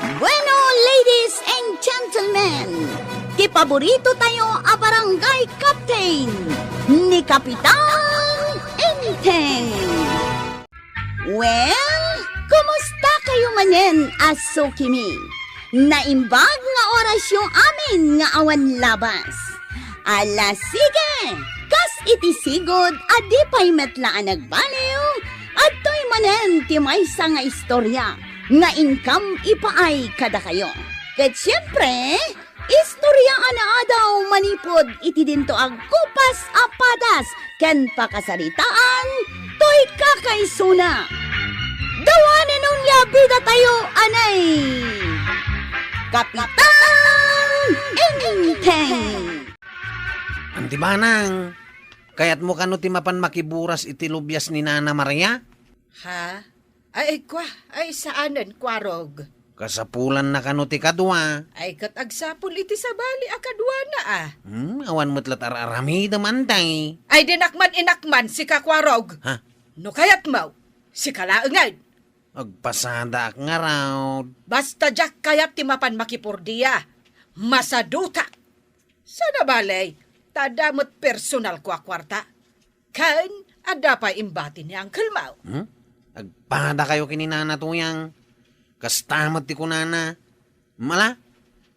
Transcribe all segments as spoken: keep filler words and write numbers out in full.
Bueno, ladies and gentlemen, ti paborito tayo a barangay captain, ni Kapitan Enteng. Well, kumusta kayo manen a sukimi? Naimbag nga orasyo amin nga awan labas. Ala, sige! Kas iti sigud a di pay met la a nagbaliw, adtoy manen ti maysa nga istorya nga inkam ipaay kadakayo. Ket siempre, istorya a naadaw manipud iti dinto a gupas a padas ken pakasaritaan toy kakaisuna. Dawanen onia bidatayo, anay! Kapitan Enteng! Anti manang, kayatmo kano ti mapan makiburas iti lubias ni Nana Maria? Ha? Ay, kwa, ay, saanen, Kuarog. Kasapulanna kano ti kadua. Ay, ket agsapul iti sabali a kaduana, a. Hmm, awan met la ti ar-aramidem, antay. Ay, dinak man inakman, sika, Kuarog. Ha? No kayatmo, sika laengen. Agpasadaak ngarud. Basta diak kayat ti mapan makipurdia. Masadutak. Sana balay, ta adda met personal ko a kuarta. Ken adda pay imbati ni Uncle Mau. Hmm? Agpadakayo ken ni Nana Tuyang. Kasta met ti kunana. Mala,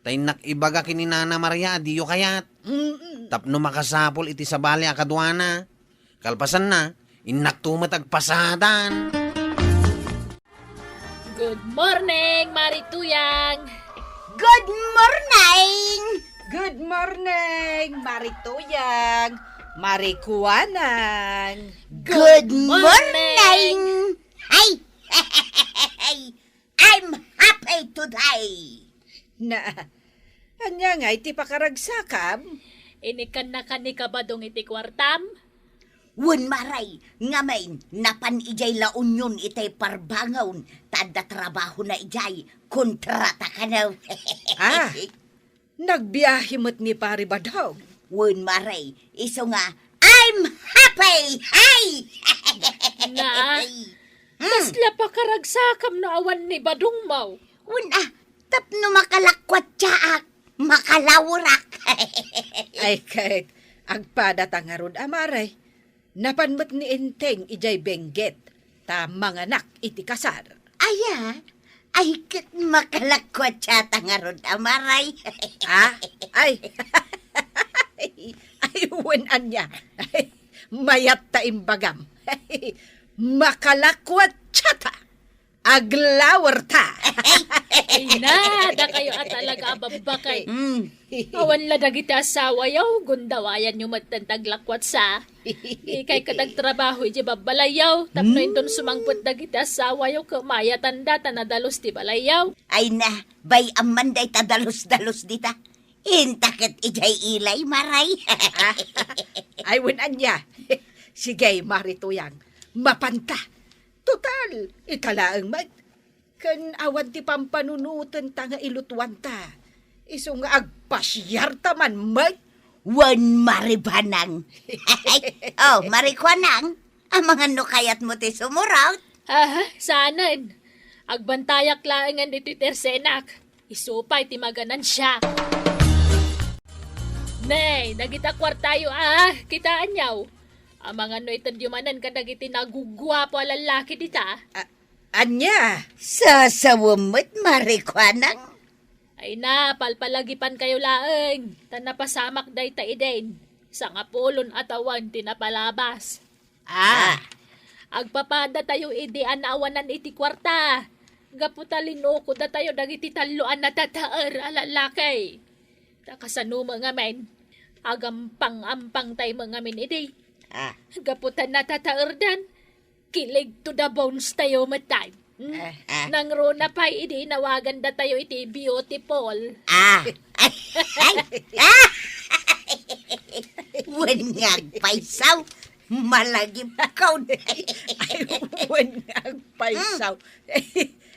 ta innak ibaga ken ni Nana Maria a diyo kayat. Mm-mm. Tapno makasapul iti sabali a kaduana. Kalpasanna, innakto met agpasadan. Good morning, Mari Tuyang! Good morning! Good morning, Mari Tuyang! Mari Kuanang! Good morning! Ay! I'm happy today! Na, ania ngay ti pakaragsakam? Inikannaka ni Kabadong iti kuartam? Wen, Maray, ngamin, napan idiay La Union itay parbangon, ta adda trabahona idiay, kontrata kano. Ah, nagbiahe met ni Pari Badong? Wen, Maray, isu nga, I'm happy! Hay! Na, hmm. Kasla pakaragsakam no awan ni Badong mo? Wen, ah, tapno makalakwatsaak, makalawrak. Ay, ket, agpada ta ngarud, a, Maray. Napan met ni Enteng idiay Benguet, ta manganak iti kasar. Aya, ay ket makalakwatsa ta ngarud a, Maray. Ah, ay. Ay, wen ania. Ay, mayat ta imbagam. Makalakwatsa ta. Aglawar ta. Ay na, dakayo a talaga a babbakay. Mm. Awan la dagiti asawayo, gundawayanyo met ti aglakwatsa. Ikay ket agtrabaho idiay babbalayyo, tapno inton sumangpet dagiti asawayo, ket mayatanda ta nadalus ti balayyo. Ay na, bay-am man dayta dalus-dalus dita. Inta ket idiay ilay, Maray. Ay, wen ania. Sige, Mari Tuyang, mapanta. Total, ita laeng met. Ken awan ti pampanunoten ta nga ilutuanta. Isu nga agpasiarta man met. Wen, Mari Banang. Oh, Mari Kuanang, amangan no kayatmo ti sumurot? Aha, saanen. Agbantayak laengen ditoy tersenak. Isu pay ti maganansia. Nay, dagita kuartayo, ah, kitaanyo. Amangan no itedyo manen kadagiti naguguapo a lallaki dita. A-, ania? Sasawem met, Mari Kuanang. Ay na, palpalagipankayo laeng, ta napasamak dayta idin. Sangapulon a tawen ti napalabas. Ah. Agpapadatayo idi a naawanan iti kuarta. Gapu ta linukodatayo dagiti tallo a natataer a lallaki. Ta kasano met ngamin, agampang-ampangtayo met ngamin idi. Ah. Gapu ta natataerdan, kilig to the bones tayo met time. Hmm? Ah, ah. Nangruna pay idi inawagandatayo iti beautiful. Ah. Ay, ay, ah. Wen nga agpaysaw, malagipkon. Ay, wen nga agpaysaw.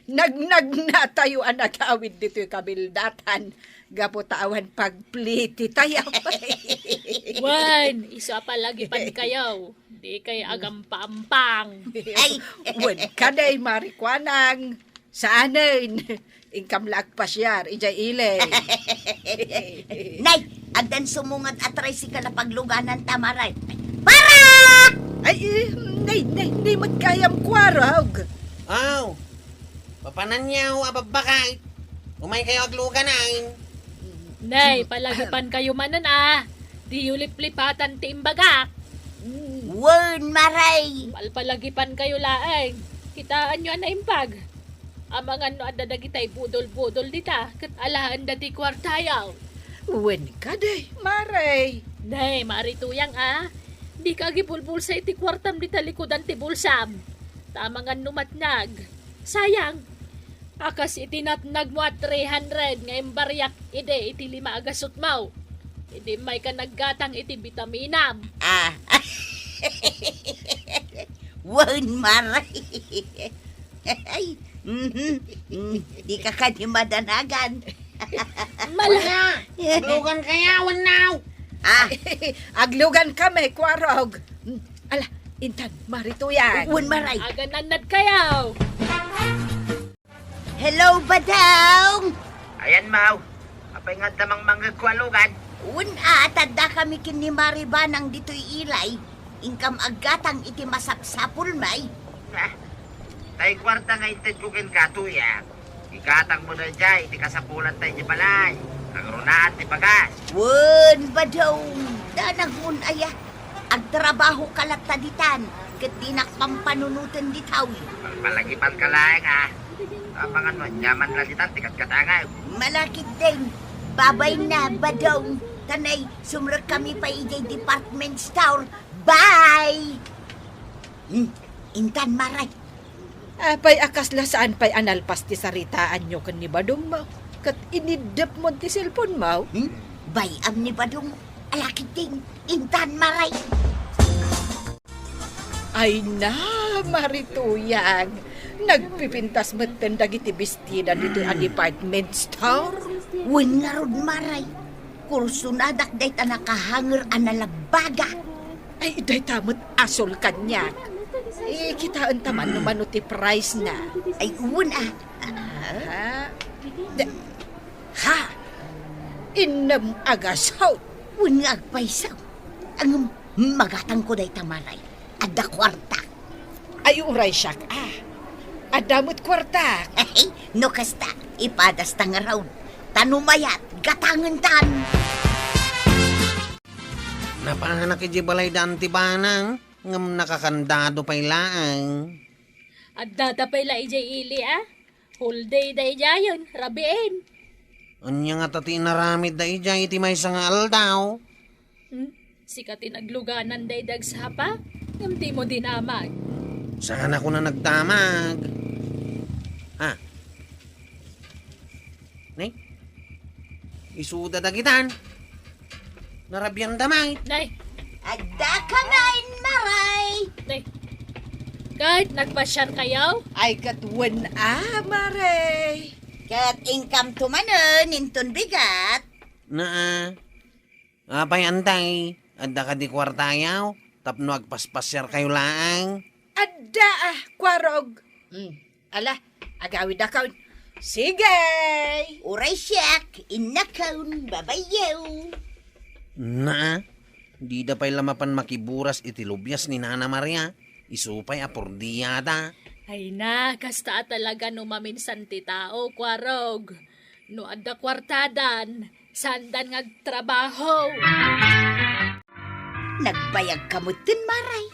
Nagnagnatayo a nagawid ditoy kabildatan. Gapu ta awan pagpliti tayo. Wen, isu a palagipankayo. Di kay agampaampang. Ay, wen ka day, Mari Kuanang. Saanen, inkam la agpasiar idiay ili. Nay, addan sumungad a tricycle a paglugananta, Maray. Para! Ay, eh, nay, nay, nay, met gayam, Kuarog. Aw, papananyaw a babbakait. Umaykayo agluganan. Nay, palagipankayo manen a. Diyo liplipatan ti imbagak. Wen, Maray. Palpalagipankayo laeng. Kitaenyo a naimbag. Amangan no adda dagitay budol-budol dita, ket alaenda ti kuartayo. Wen kadi, Maray. Nay, Mari Tuyang a. Dika agibulbulsa iti kuartam dita likudan ti bulsam. Ta amangan no matnag. Sayang. A kas iti natnagmo a three hundred nga imbariak idi iti lima a gasutmo. Idi immayka naggatang iti bitaminam. Ah. Wen, Maray. Ay, mhm. Mm, dika kadi madanagan. Mala- Wala. Aglugankayo, wenno? Ah. Aglugankami, Kuarog. Mm, ala, intan, Mari Tuyang. Wen, Maray. Aganannadkayo. Hello, Badong! Ayan, Maw. Apay nga adda mangmangngegko a lugan? Wen a, ta addakami ken ni Mari Banang ditoy ili. Inkam aggatang iti masapsapulmi. Ah, tay kuarta nga intedko kenka, Tuyang. Igatangmo daydiay iti kasapulanta idiay balay. Agrunaan ti bagas. Wen, Badong, danagmon aya. Agtrabahoka latta ditan, ket dinak pampanunoten ditoy. Palpalagipanka laeng a. Amangan no aniaman la ditan ti gatgatangem. Malakitdin, babayna, Badong, ta nay, sumrekkami pay idiay department store. Bye! Hmm, intan, Maray. Apay a kasla saan pay a nalpas ti saritaanyo ken ni Badongmo? Ket iniddepmon ti cellphonemo? Hmm? Bay-am ni Badong. Alakitdin, intan, Maray. Ay na, Mari Tuyang. Nagpipintas metten dagiti bestida ditoy a department store. Wen ngarud, Maray. Kursonadak dayta nakahanger a nalabbaga. Ay, dayta met a sulkaniak. Eh, kitaenta man no mano ti price na. Ay, wen a. Ah, da-, ha? Innem a gasut. Wen nga agpayso. Ngem magatangko dayta, Maray. Adda kuarta. Ay, uray siak, ah. Adda met kuarta. No kasta, ipadasta ngarud. Ta no mayat, gatangentan. Napanak idiay balay da Anti Banang, ngem nakakandado pay laeng. Addata pay la idiay ili, ah. Whole day daydiayen, rabiin. Ania ngata ti inaramidda idiay iti maysa nga aldaw? Hmm? Sika ti nagluganan daydi agsapa, ngem dimo dinamag. Saan a kuna nagdamag. Ah. Ne? Isuda dagitan. Narabianda met. Nay. Adda ka ngamin, Maray. Nay. Ket nagpasiarkayo? Ay, ket wen a, Maray. Ket inkamto manen inton bigat. Naa. Apay, Antay, adda kadi kuartayo tapno agpaspasiarkayo laeng? Adda, ah, Kuarog. Hmm. Ala, agawidakon. Sige! Uray siak, innakon, babayyo. Naa, dida pay la mapan makiburas iti lubias ni Nana Maria. Isu pay a purdiada. Ay na, kasta a talaga no maminsan ti tao, Kuarog. No adda kuartadan, saandan nga agtrabaho. Nagbayag ka metten, Maray.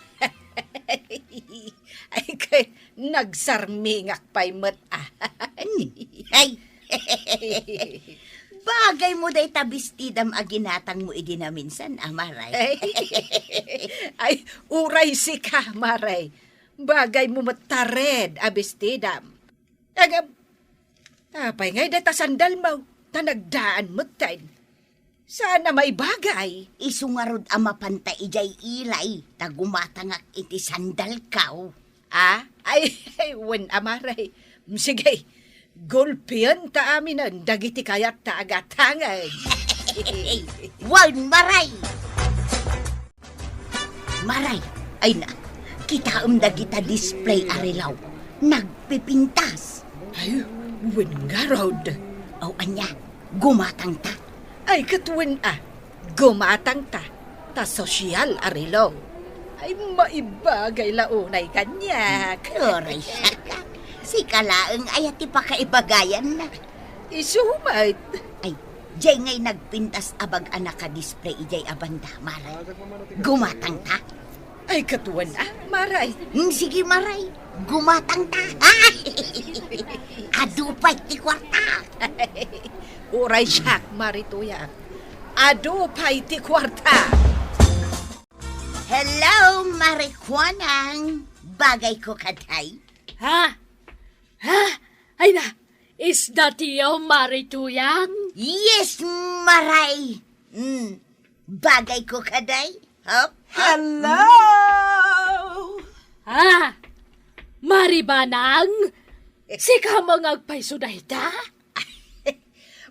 Ay, kay, nagsarmingak pay met, ah. Ay. Bagay mo dayta bestidam a ginatang mo idi naminsan, a, Maray. Ay, ay, uray sika, Maray. Bagay mo met ta red a bestidam. Agam, apay ngay dayta sandalmo, ta nagdaan metten. Saan a maibagay? Isu ngarud a mapanta idiay ili, ta gumatangak iti sandalko. Ah? Ay, ay, wen a, Maray. Sige, gulpienta aminen dagiti kayatta a gatangen. Wen, Maray! Maray, ay na, kitaem dagita display a rilaw. Nagpipintas. Wen ngarud. O ania, gumatangta? Ay, ket wen a, gumatangta. Ta sosyal a relo. Ay, maibagay la unay kaniak. Oray siak. Sika laeng aya ti pakaibagayanna. Isu met. Ay, jay ngay nagpintas a bag a naka-display ijay a banda, Mare. Gumatangta? Ay, ket wen a, Mare. Hmm, sige, Mare. Gumatangta. Adu pay ti kuarta. Uray siak, Mare Tuyang. Adu pay ti kuarta. Hello, Mare Kuanang. Bagay ko kaday? Ha? Ha? Ay na, isda tiyo, Mare Tuyang? Yes, Maray. Mm. Bagay ko kaday? Hop, hop. Hello! Ah, Mare Banang, sika mo nga agpayso dayta?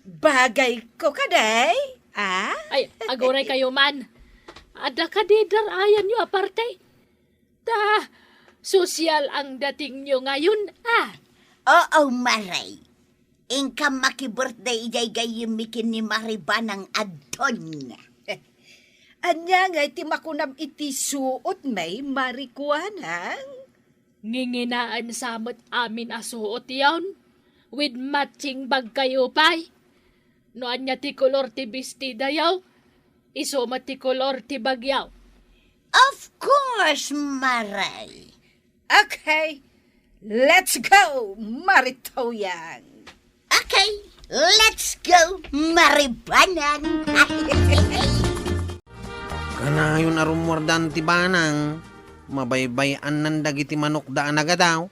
Bagay ko kaday? Ah? Ay, aguray kayo man. Adda kadi dar-ayanyo aparte? Ta, sosyal ang datingyo ngayon, ah. Oo, Maray. Inkam maki-birthday ijay gayyemmi ken ni Mare Banang Adton. Ania ngay ti makunam iti suotmi, Mare Kuanang? Nginginaen sa met amin a suotyon, with matching bag kayo pay. No ania ti kolor ti bestidayo, isu met ti kolor ti bagyo. Of course, Maray. Okay, let's go, Mare Tuyang. Okay, let's go, Mare Banang. Kanayon a rummuardan ti banang, mabaybay-annan dagiti manokda a nagadaw,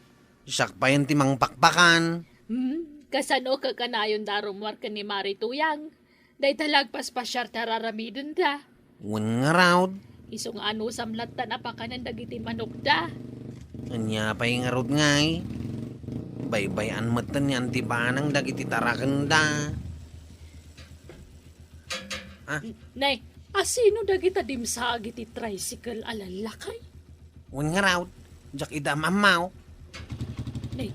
siak payen ti mangpakpakan. Hmm, kasano kakanayonda a rummuar ken ni Mare Tuyang? Dayta la agpaspasiar ti ar-aramidenda. Wen ngarud. Isu nga anusam latta a pakanen dagiti manokda. Ania pay ngarud ngay? Baybay-an metten ni Anti Banang dagiti tarakenda. Ah? Nay, asino dagita dimsaag iti tricycle a lallakay? Wen ngarud, diak ida maammo. Nay,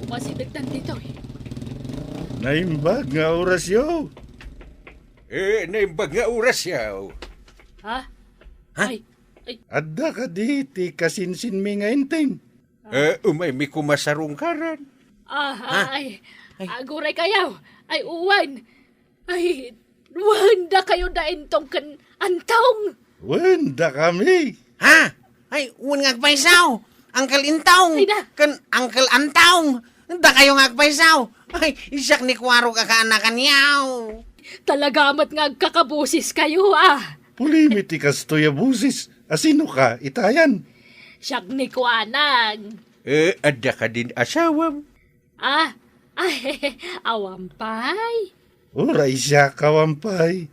umasidegtan ditoy. Naimbag nga orasyo. Eh, naimbag nga orasyo. Ha? Ha? Ay, ay. Adda kadi ti kasinsinmi nga inteng? Eh, umaymi koma sarungkaran. Ah, ha? Ay, ay. Aguray kayo. Ay, uwan. Ay, wen dakayo da Entong ken Antong? Wen dakami. Ha? Ay, wen nga agpayso. Uncle Entong. Ay, da. Ken Uncle Antong. Dakayo nga agpayso. Ay, siak ni Kuarog a kaanakanyo. Talaga met nga agkakabusis kayo, ah. Pulimi ti kastoy a busis. Asino ka, itayan? Siak ni Kuanang. Eh, adda kadin asawam? Ah, ay, awan pay. Uray siak, awan pay.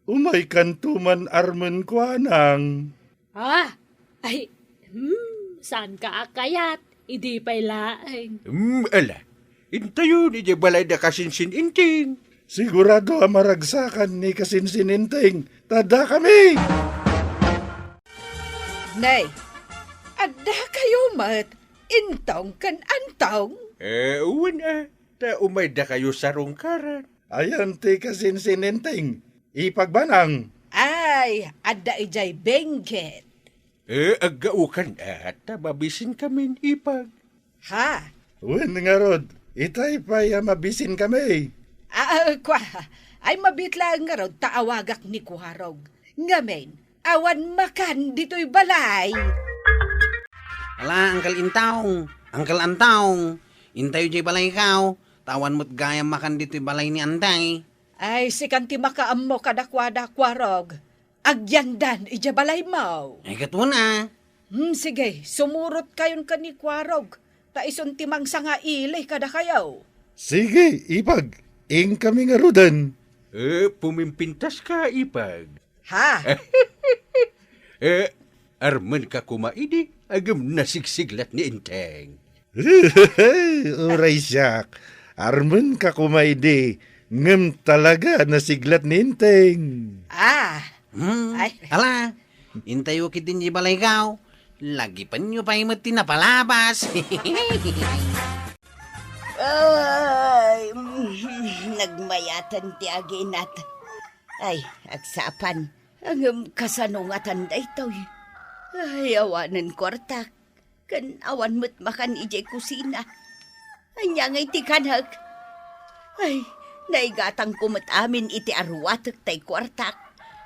Umaykanto man armen, Kuanang. Ah, ay, hmm, saan ka a kayat? Idi pay laeng. Hmm, ala. Intayon, iti balay da kasinsin Enteng. Sigurado a maragsakan ni kasinsin Enteng. Ta dakami! Nay, adda kayo met, Entong ken Antong? Eh, wen a. Ta umay dakayo sarungkaran. Ayan ti kasinsin Enteng, Ipag Banang. Ay, adda idiay Benguet. Eh, aggaokan a, ta mabisinkamin, Ipag. Ha? Wen ngarud, itay pay a mabisinkami. Ah, ah, kwa, ay mabiit laeng ngarud ta awagak ni Kuarog. Ngamin, awan makan ditoy balay. Ala, Uncle Entong, Uncle Antong, intayo diay balaykaw, ta awan met gayam makan ditoy balay ni Anday. Ay, sikan ti makaammo kadakuada, Kuarog. Agyandan idiay balaymo. Ay, ket wen a. Hmm, sige, sumurot kayon ken ni Kuarog, ta isun ti mangsangaili kadakayo. Sige, Ipag, inkami ngaruden. Eh, pumimpintas ka, Ipag. Ha? Eh, armen ka koma idi, agem nasigsiglat ni Enteng. Uray siak, armen ka koma idi, ngem talaga nasiglat ni Enteng. Ah. Hmm, ay. Ala, intayo ketdin di balaykaw, lagipenyo pay met ti napalabas. Ay, mm, nagmayatan ti aginat. Ay, agsaapan. Ngem kasano ngatan daytoy? Ay, awanen kuartak. Ken awan met makan idiay kusina. Ania ngay ti kanek? Ay, naigatangko met amin iti aruatek tay kuartak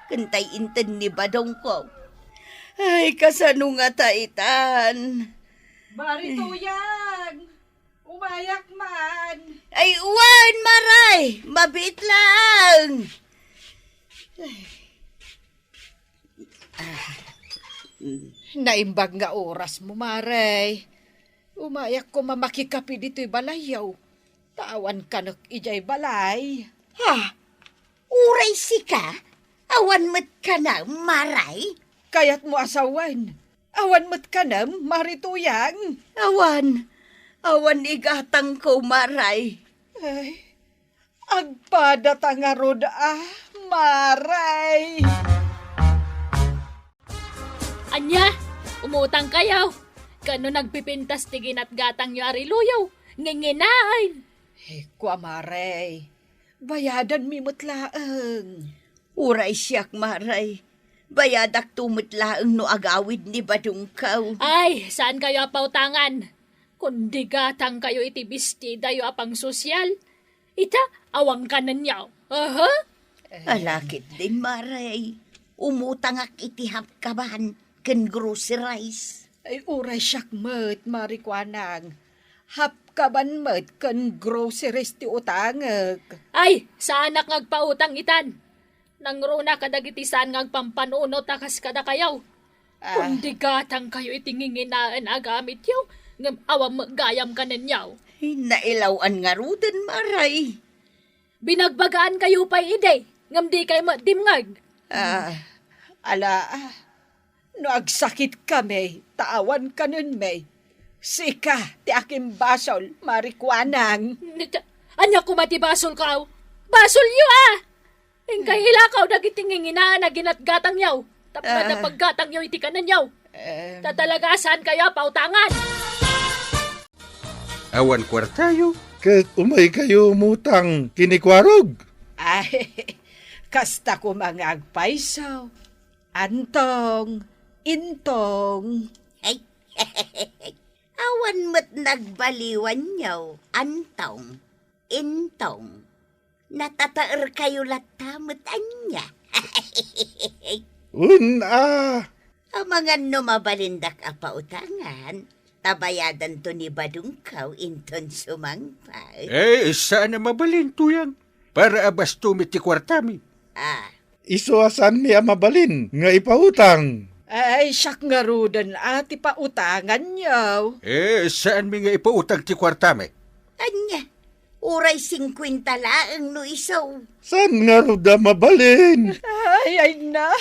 ken tay inted ni badongko. Ay, kasano ngata itan? Mari Tuyang, umayak man. Ay, wen, Maray! Mabiit lang! Naimbag nga orasmo, Maray. Umayak koma makikape ditoy balayyo. Ta awan kanek idiay balay. Ha? Uray sika? Awan met kanem, Maray? Kayatmo a sawen. Awan met kanem, Mari Tuyang? Awan. Awan igatangko, Maray. Ay, agpadata ngarud a, Maray. Ania? Umutangkayo? Ken no nagpipintas ti ginatgatangyo a reloyo, nginginaen. Ay, kua, Maray. Bayadanmi met laeng. Uray siak, Maray. Bayadakto met laeng no agawid ni badongko. Ay, saankayo a pautangan. Kundi gatangkayo iti bistidayo a pangsosyal. Ita, awan kanenyo. Aha. Ala ketdin, Maray. Umutangak iti hapkaban ken groceries. Ay, uray siak met, Mari Kuanang. Hapkaban met ken groceries ti utangek. Ay, saanak nga agpautang itan. Nangruna kadagiti saan nga agpampanunot a kas kadakayo. Ah. Kundi gatangkayo iti nginginaen a agamityo, ngem awan met gayam kanenyo. Ay, nailaw-an ngaruden, Maray. Binagbagaankayo pay idi, ngem dikay met dimngeg. Ah, ala, ah, no agsakitkami, ta awan kanenmi. Sika ti akimbasol, Mari Kuanang. Nita-, ania koma ti basolko? Basolyo, ah! Inkay ilakaw dagiti nginginaen a ginatgatangyo, tapno adda paggatangyo iti kanenyo. Em. Ta talaga saankayo a pautangan. Awan kuartayo, ket umaykayo umutang ken ni Kuarog. Ay, kasta koma nga agpayso. Antong, intong. Ay, awan met nagbaliwanyo, Antong, intong. Natataerkayo latta met ania? Wen a. Amangan no mabalindak a pautangan, ta bayadanto ni badongko inton sumangpet. Eh, saan a mabalin, Tuyang. Para abasto met ti kuartami. Ah. Isu a saanmi a mabalin nga ipautang. Ay, siak ngaruden a ti pautanganyo. Eh, saanmi nga ipautang ti kuartami. Ania? Uray singkuenta laeng no isu. Saan ngarud a mabalin? Ay, ay na,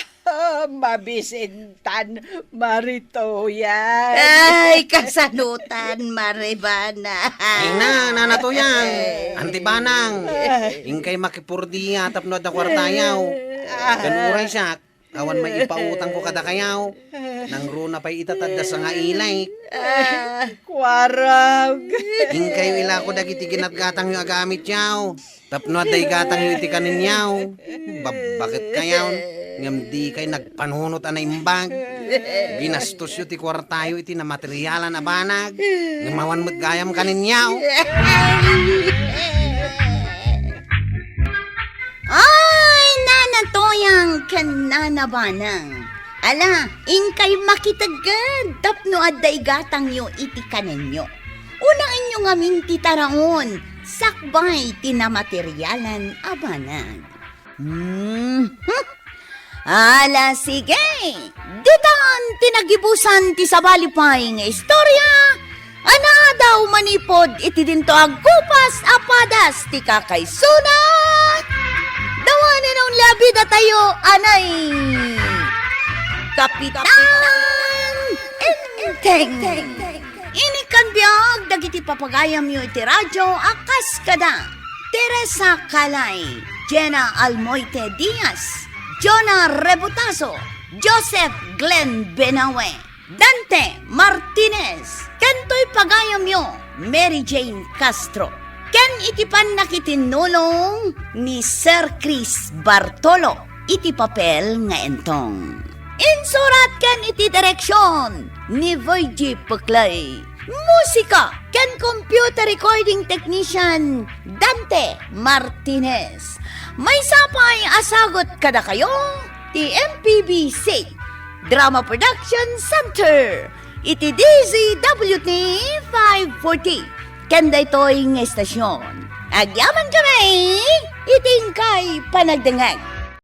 mabisintan, Mari Tuyang. Ay, kasanotan, Mari Bana. Ay na, Nana Tuyang. Ay. Anti Banang. Ay. Inkay makipurdia tapno adda kuartayo. Ay. Ken uray siak, awan maipautangko kadakayo. Nangruna pay ita ta adda sangailik. Ah, kuarog. Inkayo ilako dagiti ginatgatangyo a gamityo. Tapno adda igatangyo iti kanenyo. Babbaketkayon, ngem dikay nagpanunot a naimbag. Ginastosyo ti kuartayo iti namaterialan a banag. Ngem awan met gayam kanenyo. Ay, Nana Tuyang ken Nana Banang. Ala, inkay makitegged tapno adda igatangyo iti kanenyo. Unaenyo ngamin ti taraon, sakbay ti namaterialan a banag. Hmm. Ala, sige. Ditan ti nagibusan ti sabali pay nga istorya a naadaw manipud iti dinto a gupas a padas ti kakaisuna. Dawanen a unli a bidatayo, anay Kapitan Enteng. Inikkan biag dagiti papagayamyo iti radyo a kas kada Teresa Calay, Jenna Almoite Diaz, Jonah Rebutazo, Joseph Glenn Benawe, Dante Martinez, ken toy pagayamyo, Mary Jane Castro. iti pannakitinnulong ni Sir Chris Bartolo iti papel nga Entong. Insurat ken iti direksyon ni Voygie Puclay. Musika ken computer recording technician Dante Martinez. Maysa pay a sagut kadakayo ti M P B C Drama Production Center iti D Z W T five forty. Ken daytoy nga estasyon, agyaman kami iti inkay panagdengngeg.